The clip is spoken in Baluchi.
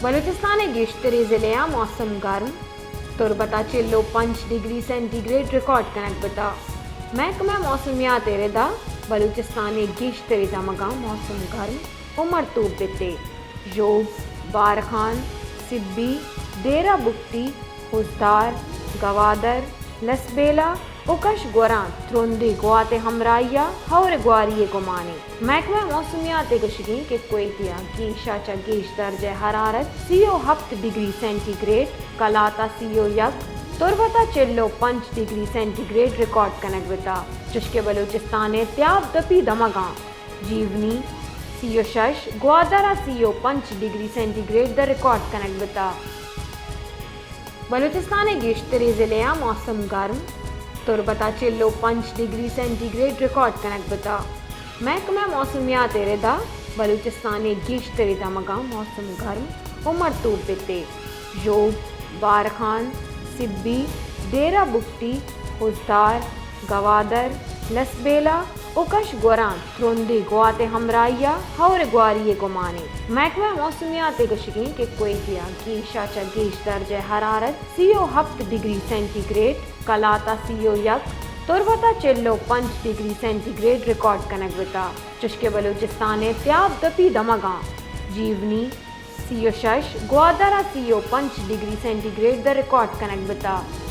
بلوچستان ءِ گیشتریں ضلعاں موسم گرم، تربت ءَ چل ءُ پنچ ڈگری سینٹی گریڈ ریکارڈ کنگ بوتگ۔ محکمہ موسمیات ءِ رد ءَ بلوچستان ءِ گیشتریں دمگاں موسم گرم ءُ مرطوب بیت۔ ژوب، بارکھان، سبی، ڈیرہ بگٹی، خضدار، گوادر، لسبیلہ ءُ کش گوران ترندیں گوات ءِ ہمراہی ءَ ہئور ءِ گواری ءِ گمان اِنت۔ محکمہ موسمیات ءِ گوشگ اِنت کہ کوئٹہ ءَ گیش ءَ چہ گیش درجہ حرارت سی ءُ ہپت ڈگری سینٹی گریڈ، قلات ءَ سی ءُ یک، تربت ءَ چل ءُ پنچ ڈگری سینٹی گریڈ ریکارڈ کنگ بوتگ، چوشکہ بلوچستان ءِ تیاب دپی دمگاں جیونی سی ءُ شش، گوادر ءَ سی ءُ پنچ ڈگری سینٹی گریڈ در ریکارڈ کنگ بوتگ۔ بلوچستان ءِ گیشتریں ضلعاں موسم گرم، تربت ءَ چل ءُ پنچ ڈگری سینٹی گریڈ ریکارڈ کنگ بوتگ۔ محکمہ موسمیات ءِ رد ءَ بلوچستان ءِ گیشتریں دمگاں موسم گرم ءُ مرطوب بیت۔ ژوب، بارکھان، سبی، ڈیرہ بگٹی، خضدار، گوادر، لسبیلہ ءُ کش گوران ترندیں گوات ءِ ہمراہی ءَ ہئور ءِ گواری ءِ گمان اِنت۔ محکمہ موسمیات ءِ گوشگ اِنت کہ کوئٹہ ءَ گیش ءَ چہ گیش درجہ حرارت سی ءُ ہپت ڈگری سینٹی گریڈ، قلات ءَ سی ءُ یک، تربت ءَ چل ءُ پنچ ڈگری سینٹی گریڈ ریکارڈ کنگ بوتگ، چوشکہ بلوچستان ءِ تیاب دپی دمگاں جیونی سی ءُ شش، گوادر ءَ سی ءُ پنچ ڈگری سینٹی گریڈ در ریکارڈ کنگ بوتگ۔